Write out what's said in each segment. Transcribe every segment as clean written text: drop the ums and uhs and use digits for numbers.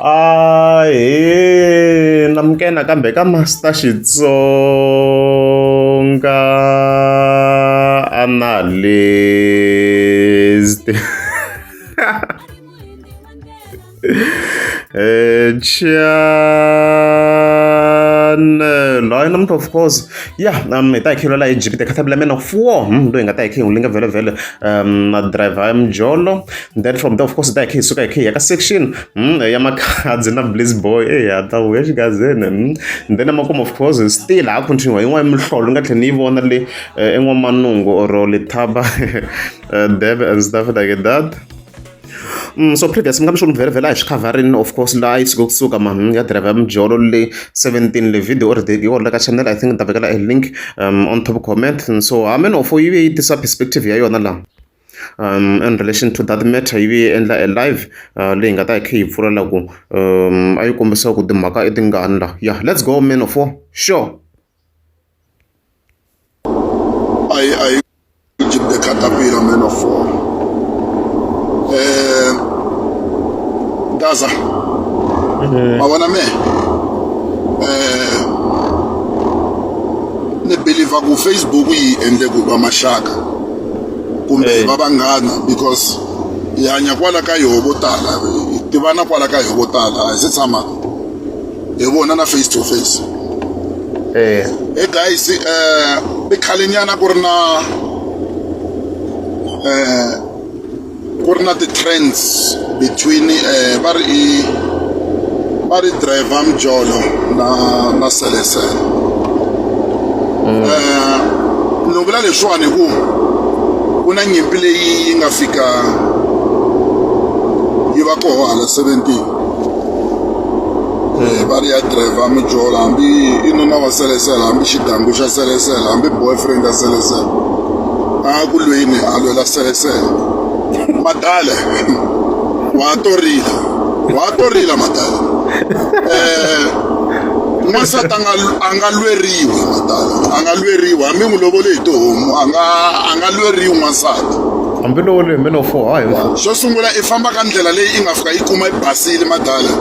Ahee namukela nakambe ka Master Xitsonga Analyst channel hayi namuntlha of course ya hi ta hi khelwela hi Egypt khathabela man of war loyi hi nga ta hi khe hi n'wi linga vhele vhele na driver ya mjolo then from there of course hi ta hi khe hi suka hi khe hi ya ka section ya makhadzi na bliss boy e ya ta vuya xigazeni then emakumu of course still ha continue yin'wana mihlolo ni nga tlhela ni yi vona le en'wamanungu or lethaba debe and stuff like that. So previous mi nga mi swi vhele vhele a hi swi khavharini of course laha yi suke kusuka mani ya driver ya mujolo le 17 le video already yi kona ka channel I think ni ta vekela a link on top comment so amen of yi ve yi tisa perspective ya yona laha in relation to that matter yi ve yi endla a live leyi nga ta yi kha yi pfula la ku a yi kombisa ku timhaka i tingani la yeah let's go man of war sure. I Egypt the caterpillar man of war. Eh Gaza. Ma vona me. Eh ni believe ku Facebook yi endle ku va maxaka kumbe va vanghana because hi hanya kwala ka yoho vo tala hi tivana kwala ka yoho vo tala a hi se tshama hi vona na face to face. Eh. Hey guys, eh i khale nyana ku ri na eh ku ri na ti-trends between eh va ri i va ri driver mjolo na na selesele eh ni vula leswiwani hi ku ku na nyimpi leyi yi nga fika yi va koho hala 17 va ri ya driver mijolo hambi i nuna wa selesele hambi xigangu xa selesele hambi boyfriend ya selesele a ku lweni a lwela selesele madala wa to rila wa to rila madala um n'wansati a nga a nga lweriwi madala a nga lweriwi hambi n'wi lovole hi tihomu a nga a nga lweriwi n'wansati hambi lowo leyi man of war hayi xo sungula i famba ka ndlela leyi i nga fika yi kuma yi basile madala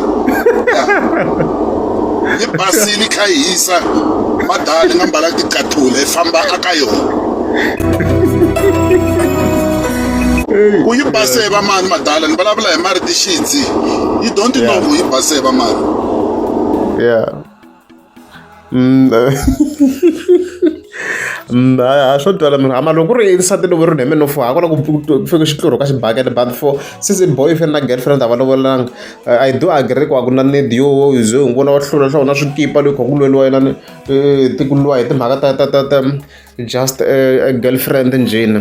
yi basile yi kha yi hisa madala nga mbala ticathula i famba aka yona ku yi base va mani madala ni vulavula hi marito xidzi you don't know ku yi base va mani yeah. A swo twala mina ama loko ku ri nsati lowu ri neme no for hakona ku fike xitlurhu ka xibakele but for since i boyfriend na girlfriend a va lovolanga I do agree ku a ku na need yo ze hi vona wa hlula hlula na swikipa loyi kha ku lweliwa yena ti ku lwiwa hi timhaka ta ta ta ta just a girlfriend njhini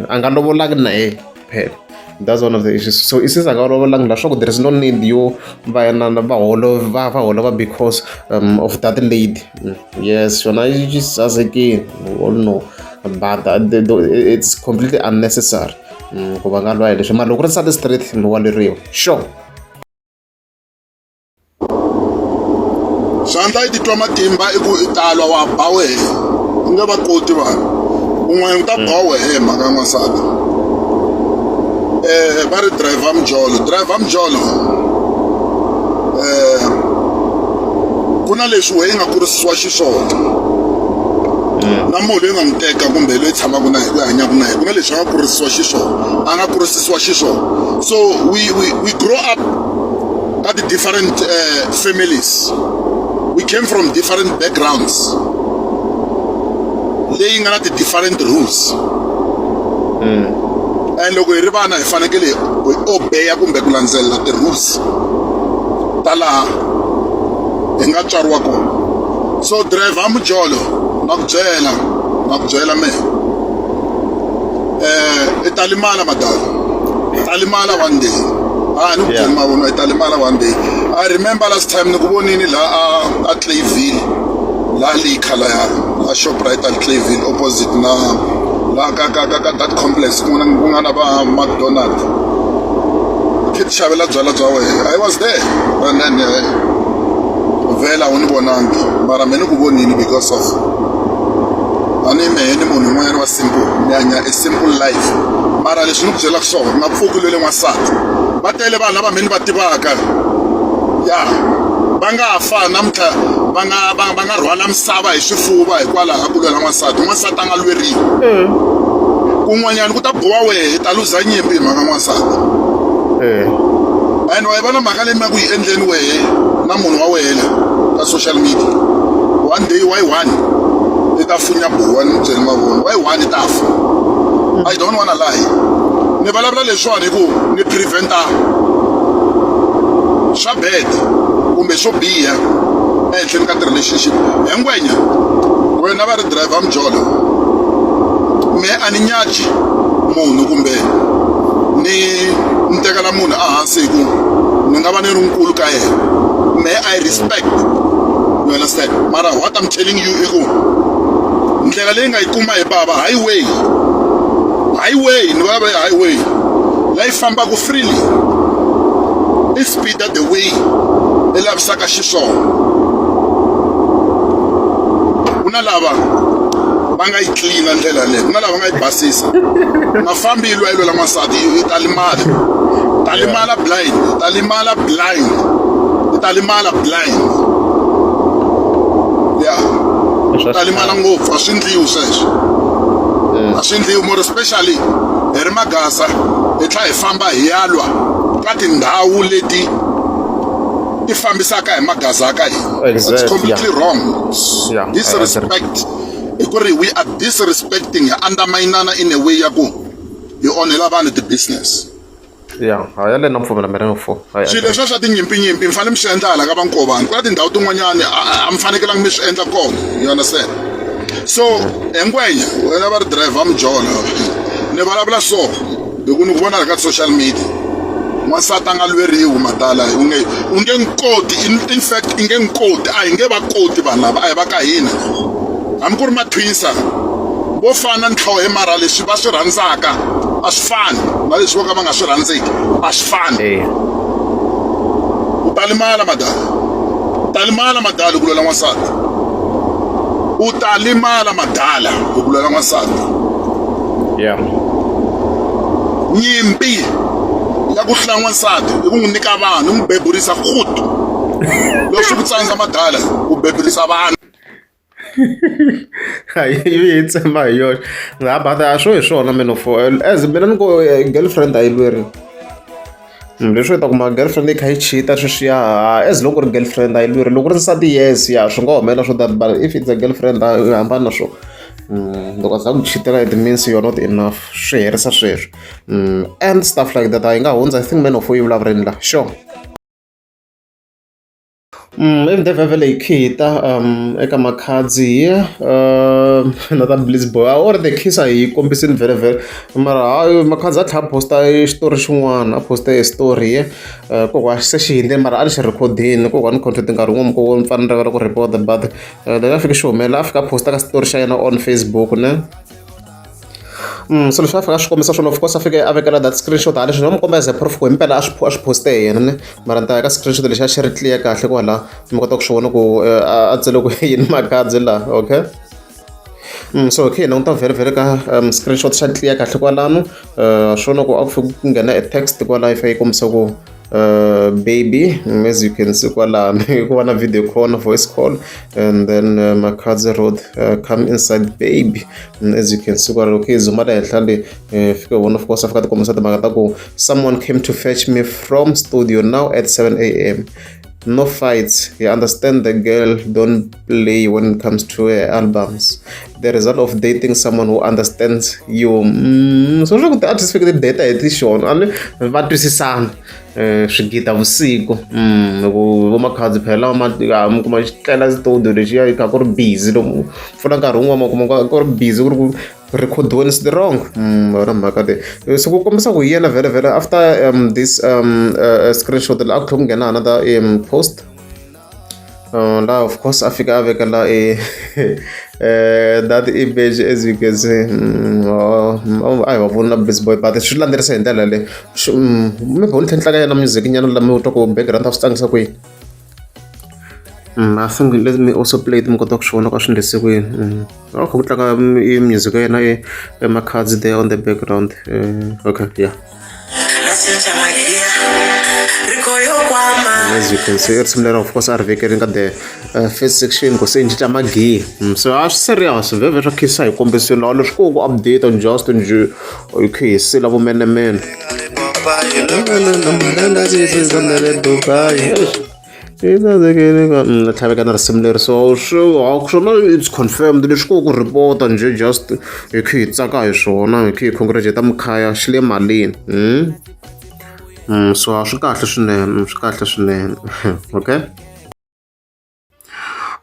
a nga lovolanga na yena phela that's one of the issues so since a nga lovolanga leswaku there is no need yo va yena va holova va holova because of that lady yes yona yi sasekile we all know but it's completely unnecessary ku va nga lwa hi leswi mara loko ku ri nsati straight wa lweriwa sure. Xandla i titwa matimba i ku i talwa wa ba wehe u nge va koti vanhu un'wana u ta ba wehe hi mhaka ya n'wansati um va ri driver mujolo driver mujolo um ku na leswi wehe i nga kurisiwa xiswona na munhu loyi nga n'wi teka kumbe loyi tshamaka na yena loyi hanyaka na yena ku na leswi a nga kurisiwa xiswona a nga kurisisiwa xiswona so we grow up ka ti-different families we came from different backgrounds leyi nga na ti-different rules and loko hi ri vana hi fanekele hi obeya kumbe ku landzelela ti-rules ta laha hi nga tswariwa kona so driver mujolo na ku byela na ku byela mehe i ta limala madala i ta limala one day a ni ku byeli mavunwa i ta limala one day I remember last time ni ku vonini laha a a Clayville laha Liquor laya la Shoprite a Clayville opposite na la ka ka ka ka that complex ku nga ku nga na va McDonald khe ti xavela byala bya wena I was there and then vhela a wu ni vonangi mara me ni ku vonini because of a ni mehe ni munhu un'wanyana wa simple ni hanya a simple life mara leswi ni ku byelaka swona nga pfuki lwele n'wansati va tele vanhu lava me ni va tivaka Ya va nga fa namuntlha, va nga va va nga rhwala misava hi swifuva hikwalaho ka ku lwela n'wansati. N'wansati a nga lweriwi. Kun'wanyana ku ta biwa wehe, ta luza nyimpi hi mhaka n'wansati. And wa yi vona mhaka leyi mi nga ku yi endleni wehe na munhu wa wehe la ka social media, one day y one i ta funya buwa. Ni mi byeli mavona, y one i ta fa. I don't wanna lie, ni vulavula leswiwani hi ku ni preventa swa bad kumbe swo biha ehenhleni ka ti-relationship. Hi ngwenya wena va ri driver mujolo, me a ni nyaji munhu kumbe ni ni tekela munhu ehansi hi ku ni nga va ni ri nkulu ka yena. Me I respect, you understand? Mara what I'm telling you i ku ndlela leyi nga yi kuma hi bava highway, highway ni vulavula hi highway leyi fambaka freely, i speeda the way i lavisaka xiswona. Ku na lava va nga yi tlilina ndlela leyi, ku na lava nga yi basisa. Nga fambi yi lwa yi lwela n'wansati, yi ta limala, ta limala blind, ta limala blind, yi ta limala blind ya ta limala ngopfu. A swi ndliwi sweswo, a swi ndliwi more especially hi ri magasa, hi tlhela hi famba hi ya lwa ka tindhawu leti ti fambisaka hi magaza ka hina. It's completely wrong. Yeah, I agree. Disrespect i ku ri we are disrespecting, hi underminana in a way ya ku hi onhela vanhu ti-business. Yeah, ha yale na mpfumela mina fo. Swilo leswiya swa tinyimpinyimpi mi fanele mi swi endla hala ka vankovani. Ku na tindhawu tin'wanyani a mi fanekelanga mi swi endla kona, you understand? So hi ngwenya wena va ri driver mujolo, ni vulavula so hi ku ni ku vona la ka social media. N'wansati a nga lweriwi madala, u nge u nge nkoti. In fact i nge nkoti, a hi nge va koti vanhu lava, a hi va ka hina. Hambi ku ri mathwinsa vo fana ntlhohe, mara leswi va swi rhandzaka a swi fani na leswi vo ka va nga swi rhandzeki a swi fani. U ta limala madala, u ta limala madala ku lwela n'wansati, u ta limala madala hi ku lwela n'wansati. Nyimpi ya ku hlula n'wansati i ku n'wi nyika vanhu, n'wi bebulisa khutu. Leswi ku tsandza madala ku bebulisa vanhu. Yi yi tsema hi yoxe ha but a swo hi swona mina for as mina ni ku girlfriend a yi lweri. Leswo i ta kuma girlfriend yi kha yi cheat-a sweswiya, as loko ku ri girlfriend a yi lweri. Loko ku ri nsati, yes, ya swi nga humelela swo tani, but if it's a girlfriend a yi hambani na swona. Loko a za ku cheat-ela, it means you're not enough, swi herisa sweswo and stuff like that. A yi nga hundza, I think man of yi vulavurini la sure. Ivi vhele hi khita eka Makhadzi here na ta Bliss Boy or the kiss a hi kombisini vhele vhele, mara hayi Makhadzi a tlhela a post-a xitori xin'wana, a post-e story here kokwa se xi hundzile, mara a ni xi rhikhodini kokwani content nkarhi wun'we ku ni pfa ni rivala ku report, but lexi a fike xi humelela, a fika a post-a ka xitori xa yena on Facebook ne. So leswi a fika a swi kombisa swona, of course a fike a vekela that screenshot hala, leswi n'wi komba as a proof ku himpela a swi poste hi yena ne. Mara ni ta ya ka screenshot lexi a xi ri clear kahle kwala, mi kota ku swi vona ku a tsale ku yini Makhadzi laha. Okay. So okay, languta vhele vhele ka screenshot xa clear kahle kwalano. Swona ku a ku fike ku nghena e text kwala yi fike yi kombisa ku baby, as you can see kwalano ku va na video call na voice call, and then Makhadzi wrote, "Come inside, baby," as you can see kwalano. Okay, zuma le henhla le, fike vona, of course a fika ti kombisa timhaka ta ku "Someone came to fetch me from studio now at 7 a.m. No fights. You understand the girl don't play when it comes to her albums. The result of dating someone who understands you." So swa ku ti-artist fike ti data hi ti xona, a ni va twisisana swigida vusiku loko vo Makhadzi phela ma mi kuma xi tlela studio lexiya kha ku ri busy, loko pfula nkarhi wun'wana ma kuma ku ri busy ku ri ku rhikhodiweni is wrong. Yona mhaka leyi, so ku kombisa ku hi yena vhele vhele. After this screenshot la, a ku tlhela ku nghena another post la, of course a fika a vekela e that image, as you can see. A hi va voni na Bliss Boy, but swi landzelerisa hi ndlela leyi. Maybe u ni tlhela ni tlanga yena music nyana la mi twa ku background a swi tlangisa ku yini. I think let me also play it mi kota ku swi vona ku a swi endlise ku yini. A kha ku tlanga i music ya yena e Makhadzi there on the background. Okay, yeah. As you can see, risimu leri of course a ri vekeri ka the first section ku se cinca magiya. So a swi serious vhevhe swa khisa hi kombisini lawa leswi ku update just njhe hi khe hi sila vumenemene. Tlhaveka na risimu leri so swi swona it's confirmed leswi ku report njhe just hi khe hi tsaka hi swona hi khe hi congratulate mukhaya xi le malini. So a swi kahle swinene swi kahle swinene okay.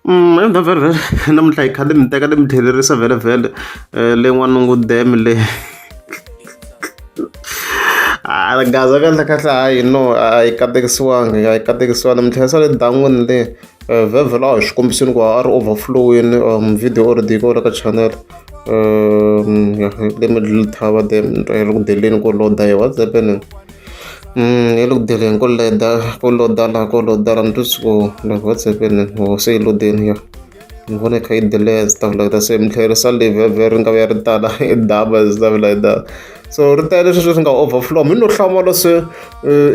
Vhele vhele namuntlha hi khale mi teka ni mi tlhelerisa vhele vhele le N'wanungu dam le a Gaza kahle kahle hayi no a yi katekisiwangi a yi katekisiwangi mi tlherisa le dan'wini le vhevhe laha hi swi kombisini ku a ri overflowini video already yi kona ka channel le middle tower dam yi ri ku deleni ko load what's happening. Yi le ku deleni ko leda ko load-a laha ko load-a laha ni twisisi ku like what's happening or se yi lodeni ya ni vona yi kha yi delay and stuff like that se mi tlherisa le vhevhe ri nga vuya ri tala i dama and stuff like that so ri tele sweswo swi nga overflow mi no hlamala se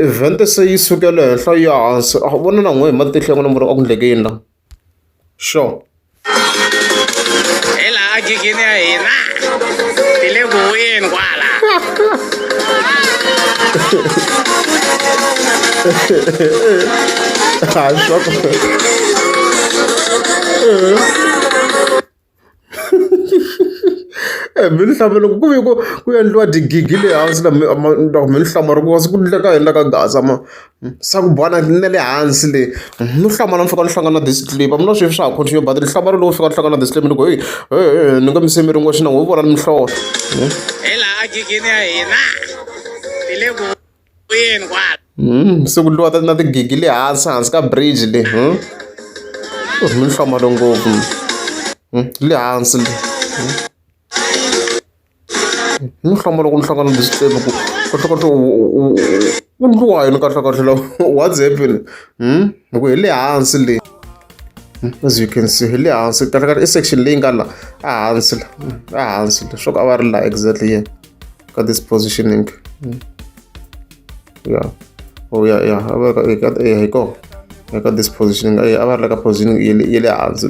event se yi sukele henhla yi ya hansi a vona na n'we hi matihlo ya n'wina mi ri a ku ndleke yini la sure. Hi laha gigini ya hina ti le ku vuyeni kwala. Ha swa ku mi ni hlamula loko ku ve ku ku endliwa tigigi le hansi la mi ni hlamala ku ku endleka yini la ka Gaza ma sa ku boha na le hansi le no hlamala ni fika ni hlangana na this clip a mi na swi swa ha continue but ni hlamala loko fika ni hlangana na this clip ni ku heyi hey ni nga mi se mi ri n'wexe na n'wi vona ni mihlolo. Hi laha gigini ya hina ti le ku vuyeni kwala. Se ku ndliwa na tigigi le hansi hansi ka bridge le mi ni hlamale ngopfu le hansi le. Ni hlamala loko ni hlangana na this clip ku kahlekahle ku ndliwa yini kahlekahle la what's happening hi ku hi le hansi le as you can see hi le hansi kahlekahle i section leyi nga la ehansi la ehansi la swa ku a va ri la exactly yeah ka this positioning yeah oh yeah yeah a va ri ka hi kona eka this positioning a va ri la ka positioning ya le hansi.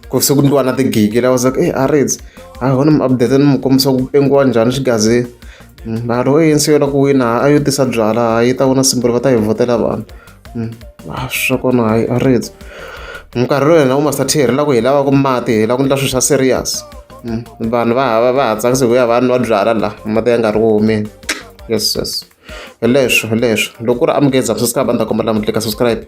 Ku se ku ndliwa na tigigi la was like e a ritz hayi ho ni mi update ni mi kombisa ku pengiwa njhani xigazini mara loko ANC yo lava ku wina a yo tisa byala yi ta vona simbolo va ta hi vhotela vanhu a swa kona hayi a ritz minkarhi lowu hina vo Master T hi ri la ku hi lava ku mati hi lava ku endla swilo swa serious vanhu va ha va ha tsakisi hi ku ya va nwa byala la mati ya nga ri ku humeni yes yes hi leswo hi leswo loko ku ri amukeza subscribe a ni ta kombela mi tlika subscribe.